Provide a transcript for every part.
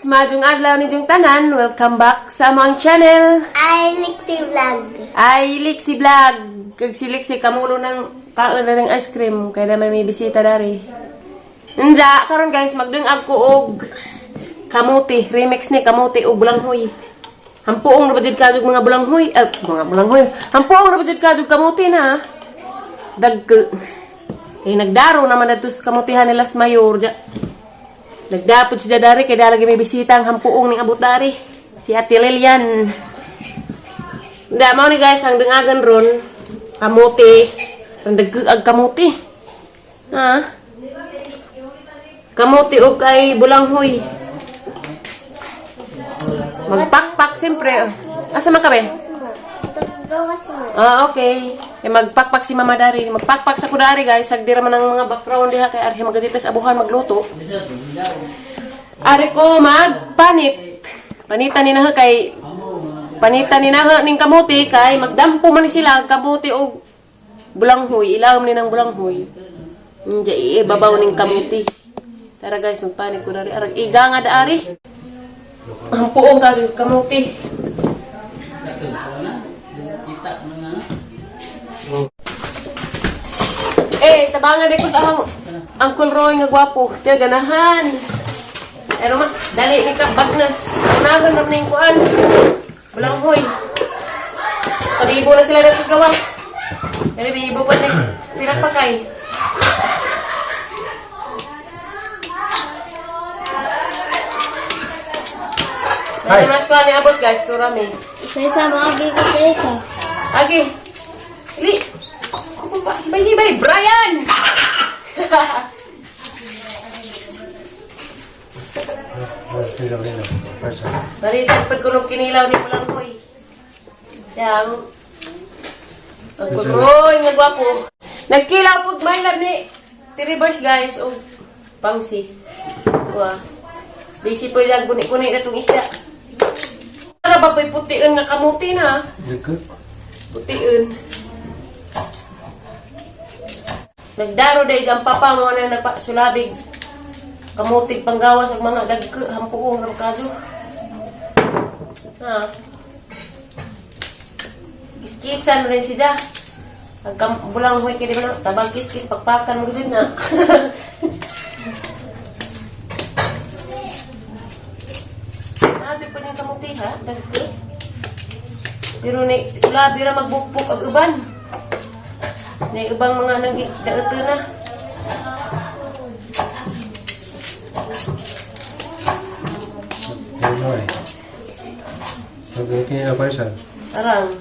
Guys! Maayong adlaw ninyong tanan. Welcome back sa among channel. Ay, Lixie Vlog. Ay, Lixie Vlog. Kag si Lixie kamulo ng kaon na ng ice cream. Kaya na may bisita dari. Nja, karon guys, magdungag ko og kamuti. Remix ni kamuti og bulanghoy. Hampuong na ba jud kadug mga bulanghoy? Eh, mga bulanghoy. Hampuong na ba jud kadug kamuti na? Dagko. Kay nagdaro naman na sa kamutihan nila sa mayor. Ja. Nagdapot siya dari kay lagi may bisita ang hampuong ning abot dari. Si Ate Lilian. Hindi, mao ni guys, ang dungagan ron, kamuti. Ang dagag kamuti. Ha? Kamuti og kay bulanghoy. Magpakpak siyempre. Asa man ka be? Gawas mo. Ah, okay. Eh, magpakpak si Mama Dari. Magpakpak sa kudari, guys. Sagdira man ang mga background diha kay arhi magadito sa abuhan magluto. Ari ko magpanit. Panitan ni na kay panitan ni na ning kamuti kay magdampo man ni sila ang kamuti og bulanghoy. Ilawom ni ng bulanghoy. Inja ibabaw ning kamuti. Tara guys, magpanit ko dari. Arag iga nga da ari. Ang puong ka kamuti. Eh, tabangan di ko sa ahang Uncle Roy nga gwapo. Tiya, ganahan. Pero ma, dali ni ka bagnas. Unahan na ning kuan. Bulanghoy. Pabibo na sila dito sa gawas. Pero bibo pa ni pinapakay. Hi. Ay. Mas ko ni abot guys, turami. Isa-isa mo, agi ko sa isa. Agi. Li. Bay bay Brian. Barisan pag kunog kinilaw ni Pulanghoy. Yang ang kunoy nga gwapo. Nagkilaw pug may ni Tiribers guys og pangsi. Wa. Busy po yung guni-guni na itong isda. Para ba po'y pution nga kamuti na? Pution. Nagdaro dahil ang papa mo na napasulabig. Kamutig panggawas ang mga dagko hampuong ng kadyo. Ha? Kiskisan rin siya. Ang bulang huy kini ba tabang kiskis pagpakan mo din na. Nato pa ning kamuti ha, dagko. Pero ni sulabi ra magbukbuk ag uban. Ni ubang mga nang daeto na. Arang.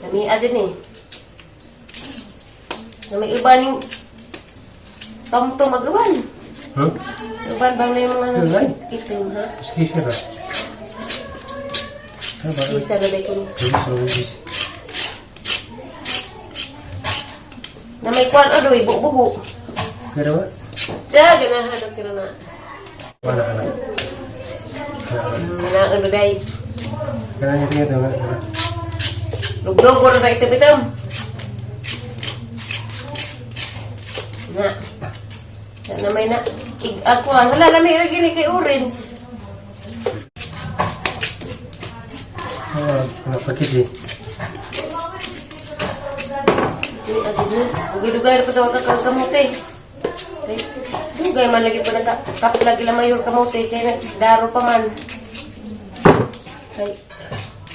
Kami aja ni. Na may iba ning tamto mag-uban. Uban bang na yung mga itim ha? Isa na dahil Na may kuan o doy, buho. Diya, ganahan ang kira na. Ganahan ano day. Lugdog ko na itim itim. Na. Na na may na. Ig ako ah. Hala, lami ra gini kay orange. Dili agad na. Dugay-dugay ra pa tawag ka kag kamote. Ay, dugay man lagi pa naka kap lagi la mayor kamote kay nagdaro pa man. Ay,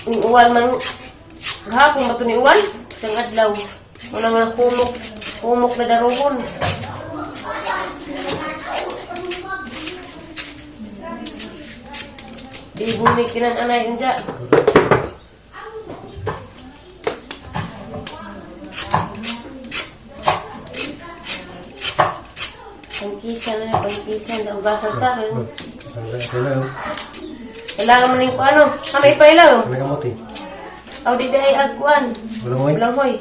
ning uwan man gahapon ba to ni uwan? Isang adlaw. Wala nga pumok, pumok na daruhon. Bibo ni kinan anay unja. Pangkisan na, pangkisan. Daugasan ta rin. Kailangan mo ning kuano. Kami ipailaw. Aw di dahi agkuan. Bulanghoy.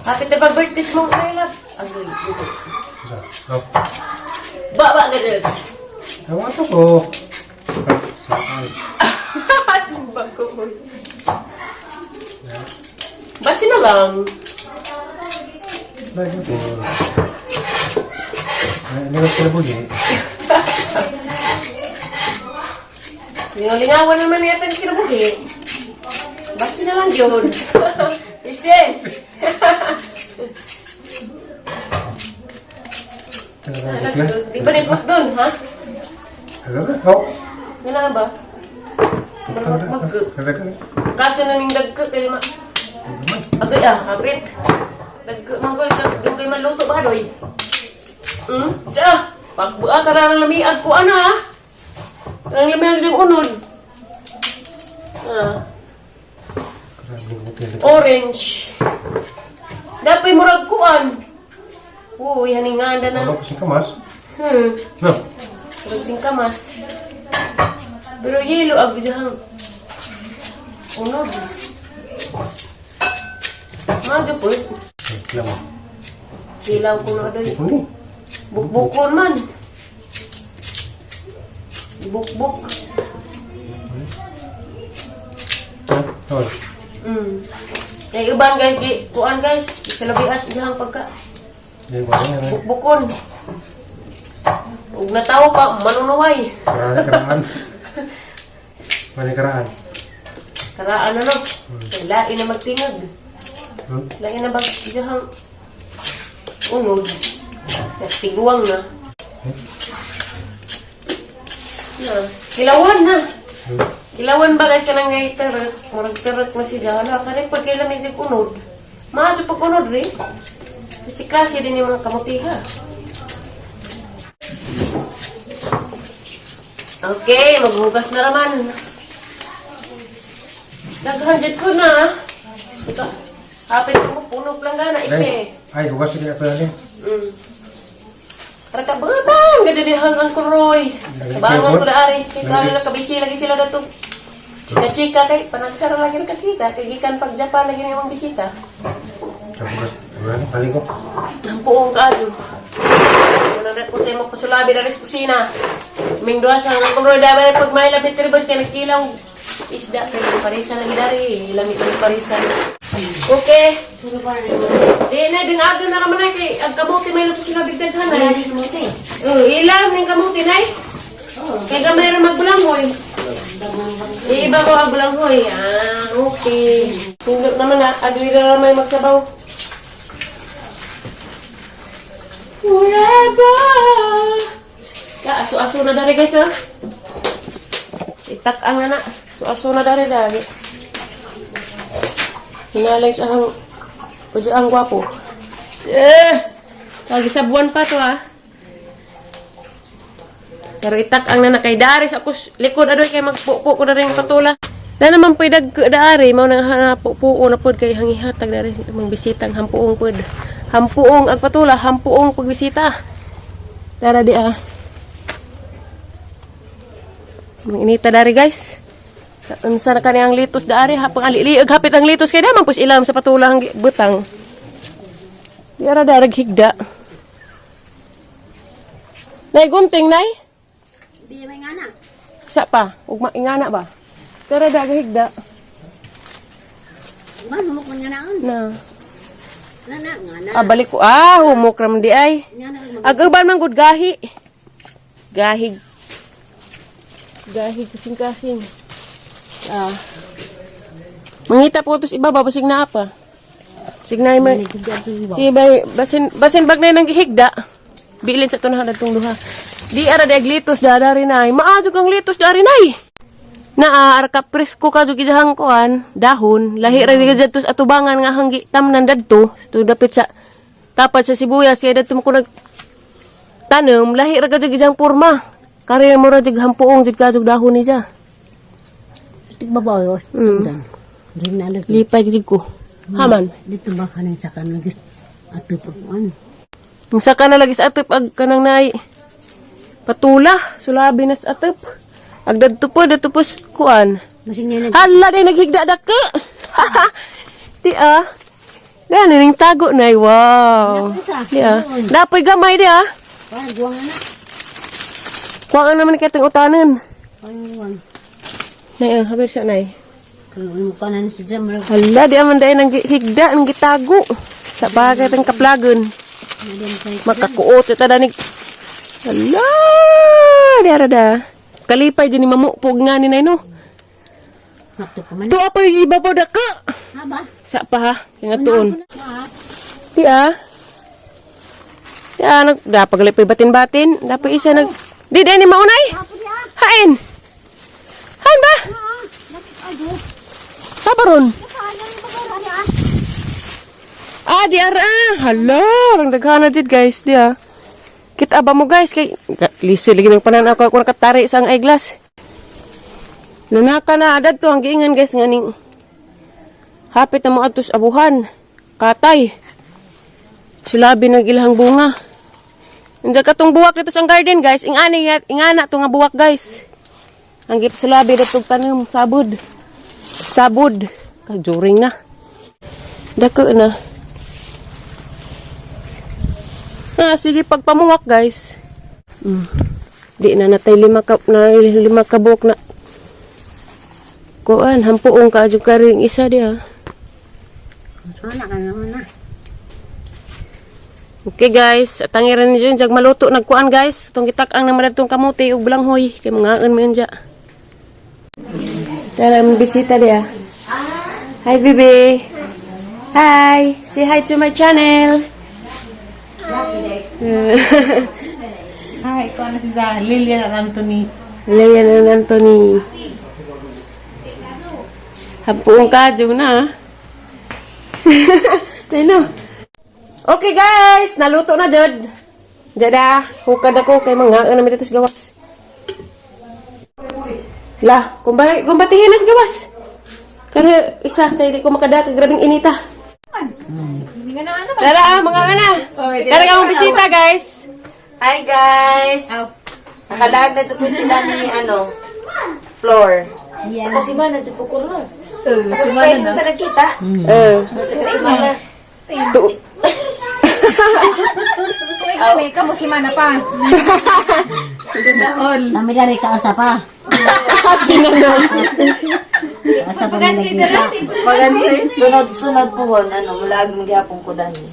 Happy na pag birthday mo my love. Agoy, dito. Ba ba ganun. Sumba ko. Basi na lang. Hindi ko kinabuhi. Lingaw-lingawan naman yata yung kinabuhi. Basta na lang yun. Ise! Di ba nipot dun, ha? Ano na? Oh. Nga na ba? Kaso na ning dagko kay ma. Agoy ah, hapit. Dagko man ko dugay maluto ba doy. Da. Pagbuha ka na ng lamiag ko ano ah. Ang lamiag siyang unod. Ah, orange. Dapat murag kuan. Uy, haningan na. Ano kasi kamas? No. Murag singkamas. Pero yelo ag diyang unod. Madyo po. Lawa. Hilaw ko na doy. Ano? Bukbukon man. Bukbuk. Oh. Kay uban guys, gi kuan guys, kalabias iyang pagka Di ba yan? bukbukon. Ug natawo pa manunuway. Karaan, karaan. Mali karaan. Karaan ano? Kay lain na magtingag. Lain na bag iyang unod. Tiguang na. Na, kilawan na. Kilawan ba guys kanang ngay terek, murag terek na si Jahala kani pag kailan may jag unod. Maadyo pag unod rin. Kasi klase din yung mga kamutiha. Okay, maghugas na raman. Daghan jud ko na. Ah. Suka. Hapit ko puno lang gana ise. Ay, hugas sige ako lang. Para ka butang ganda ni hanggang kuroy. Bangon ko na ari kay kala na kabisi lagi sila dato. Chika-chika kay panagsara lagi ra ka kay gikan pag Japan lagi na imong bisita. Hugas. Hugas, paling ko. Ang puong kaadyo. Wala na ko sa imo pasulabi na rin sa kusina. Ming duha sa hanggang kuroy dabay pag may labi tribos kay nagkilaw isda pero parisan lagi dari lami kay parisan. Okay. Di na ding aga na raman ay kay ang kamote may luto sila bigdaghan ay. Oh, ilam ning kamote nay. Kay gamay ra magbulanghoy. Si iba ko ang bulanghoy. Ah, okay. Tindot naman na, adoy na ramay magsabaw. Forever. Ka aso-aso na dari guys oh. Itak ang na. Aso-aso na dari dari. Hinalay sa ang Ujo ang gwapo. Eh! Lagi sa buwan pa to ah. Pero itak ang nana kay dari sa kus likod adoy kay magpupo ko na rin patula. Na naman po'y dag daari mao nang pupuo na pod kay hangihatag dari mang bisitang hampuong pod. Hampuong ang patula, hampuong pagbisita. Tara di ah. Manginita dari guys. Unsa na kani ang litos daari hapang aliliag hapit ang litos kay damang pus ilam sa patula ang butang. Di ara darag higda. Nay gunting nay. Di may nga na. Sa pa, ug maingana ba? Tara daga higda. Man, humok man nga naon. Na. Na na, nga na. Ah, balik ko. Ah, humok ra man di ay. Nga na, Ag uban man gud gahi. Gahig. Gahig kasing-kasing. Ah. Mangita po tos iba basig naa pa. Signay man. Si bay basin basin bag na nang gihigda. Bilin sa tunahan adtong duha. Di ara di aglitos da dari nay. Maadyo kang litos dari nay. Naa ar ka presko ka jud gidahang kuan dahon lahi ra di kadto sa atubangan nga hanggi tamnan dadto to dapit sa tapat sa sibuyas kay dadto mo ko nag tanom lahi ra kadto gidahang porma kare mo ra jud hampuong jud kadtog dahon ni ja. Tigbabaw, tundan. Di na lagi. Lipay jud ko haman. Dito ba kanin sa kanagis at tupuan? Unsa ka na lagi sa atop ag kanang nay patula sulabi na sa atop ag dadto po kuan. Masing niya nag Hala day naghigda dako. Di ah. Dali ning tago nay. Wow. Di ah. Dapoy gamay di ah. Parang guwang na. Kuha naman kay itong utanan. Parang guwang. Nay, ah, haber sa nay. Kung ano pa na si Jam, wala Hala, di aman dahil nang higda, nang gitago. Sa bagay itong kaplagon. na din kay Makakuot, ito danig. Hala! Diara da. Kalipay dyan ni mamupog nga ni Nay, no? Sakto pa man. Tuwa pa yung iba pa daka. Ha ba? Sa pa ha, yung atuon. Ha? Di ah. Di ah, nag, dapat batin-batin. Dapat isa nag. Di, ni maunay. Hain. Hain ba? Kabaron. Ah, di ara. Ah. Hala, ang daghana jud, guys, di ah. Kita ba mo, guys, kay lisod lagi ng panan ako ako nakatari sa ang eyeglass. Nanaka na adad to ang giingan, guys, nga ning hapit na mo adto sa abuhan. Katay. Sulabi ng ilahang bunga. Hindi katong buwak dito sa garden, guys. Ingani ingana to nga buwak, guys. Ang gip sulabi dito tanom sabod. Sabod. Kajuring na. Dako na. Ah, sige pagpamuwak, guys. Di na natay lima ka buwak na. Kuan, hampuong ka adyo karing isa di ah. Wala ka naman na. Okay guys, at ang iran niyo jag maluto nagkuan, guys. Itong gitak-ang naman atong kamote ug balanghoy kay mangaan mo yun dya. Tara, may bisita diya. Hi, baby. Hi. Say hi to my channel. Hi, ikaw na si Zah. Lilian at Anthony. Lilian and Anthony. Hampuong ka, na. Ah. Nino. Okay guys, naluto na jud. Jada, hukad ako kay mga ano dito sa gawas. La, kumbay, kumbatihin na sa gawas. Kaya isa kay di ko makadaka, grabing inita. Tara ah, mga ana. Tara ka mong bisita, guys. Hi guys! Nakalag na po sila ni ano, Floor. Sa kasimana dyan po ko no. Sa pwede mo ta nagkita. Eh, Sa kasimana. Kami, kamu si Mana pa. Kami dari kaasa pa. Sinanong. Kaasa pa man nagkita. Sunod-sunod po hon, ano, mulaag magyapon ko dani.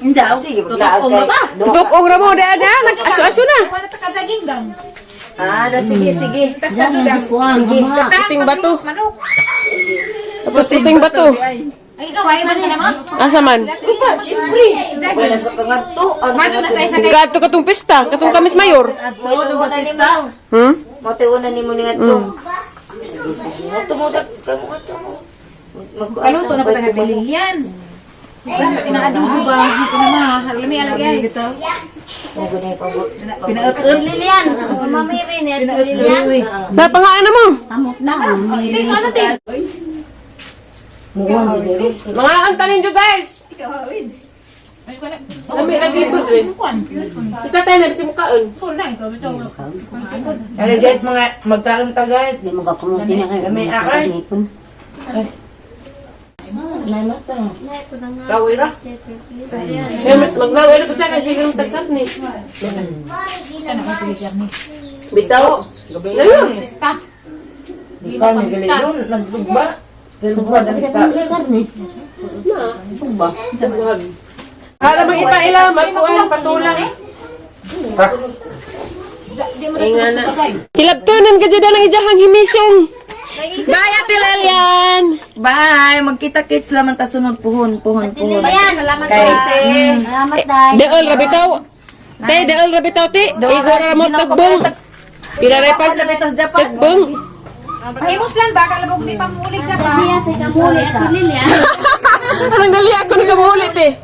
Inja, sige, maglaag kay. Tutok ra mo da na, nag-aso-aso na. Wala ta ka-jogging gang. Ah, na, sige, sige. Diyan ang diskuan. Sige. Puting bato. Manok. Tapos puting bato. Ay, ikaw, ay, man ka naman. Asa man? Upa, siyempre. Wala sa kangadto. Ano Madyo na sa isa kay. Kadto katong pista, katong kamis mayor. Mo ni mo. Mo tiuna ni mo ni ngadto. Sige, sige. Ngadto mo dak kamo ngadto mo. Kaluto na pa taga Lilian. Pinaadubo ba? Ito na ma. Lami alagay. Lilian. Mami rin eh. Lilian. Da pangaan na mo. Amot na. Hindi, ano te? Mga antanin nyo, guys. Lami lagi po rin. Si tatay na si mukaon. Hello guys, mga magkaroon ta guys. Di mo ka kumuti na kayo. Kami akay. Kawira. Maglaway na po tayo kasi yung tagkat ni. Bitaw. Ayun. Ikaw ni Galinon, nagsugba. Pero buwan na kita. Karne. Sugba. Hala mang ipaila, magkuhan, patulang. Ingana. Hilabtunan ka dyan ang ijahang himisong. Bye, Ate Lalian! Bye! Magkita-kits laman ta sunod puhon, puhon, puhon. Lilian, salamat Kay, ka. Salamat, Day. Deol rabitaw. Te, deol rabitaw te. Igor ra mo tagbong. Pila ray pag tagbong. Pahimos lang ba? Kalabog di pamulig sa pa. Siya sa kamuli at Lilian. Anong dali ako nagamulit eh.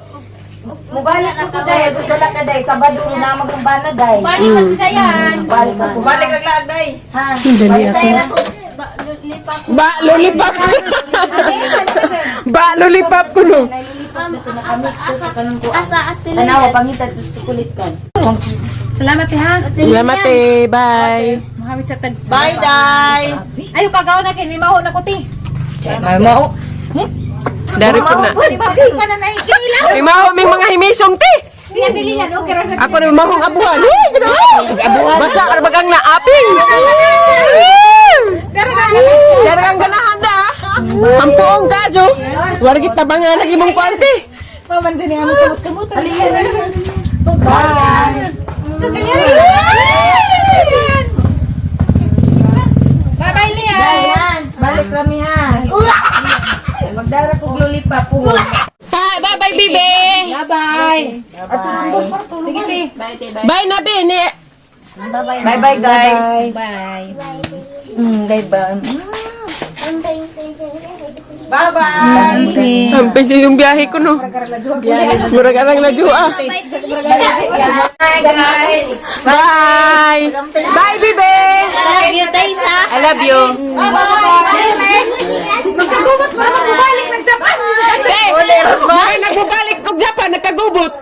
Mubalik ko po day, dala ka day, Sabado na magumbana day. Balik pa si Dayan. Balik ako. Balik ang laag day. Ha? Ba, lollipop. Ba, lollipop ko no. Tanawa, pangita tos chocolate kan. Salamat eh, ha. Salamat eh. Bye. Mahamit sa tag. Bye, Day. Ayo kagaw na kay maho na kuti. Mao. Dari ko na. Bakit pa na naikila? May maho, may mga himisong te. Siya Lilian, okay ra sa Ako na mahong abuhan. Uy, gano'n. Basta ka bagang naaping. Dari kang ganahan na. Ang puong ka, Jo. Wargit tabangan lagi mong kuante. Maman dyan yung among kamot-kamot. Bye! So, ganyan. Bye na, be. Ni. Bye bye, guys. Bye. Bye bye. Bye-bye. Ang pensin yung biyahe ko, no? Murag arang ladyo, ah. Bye, guys. Bye! Bye, bebe! I love you guys ha. I love you. Magkagubot para magbabalik ng Japan. Te! Ay, nagbabalik kog Japan, nagkagubot.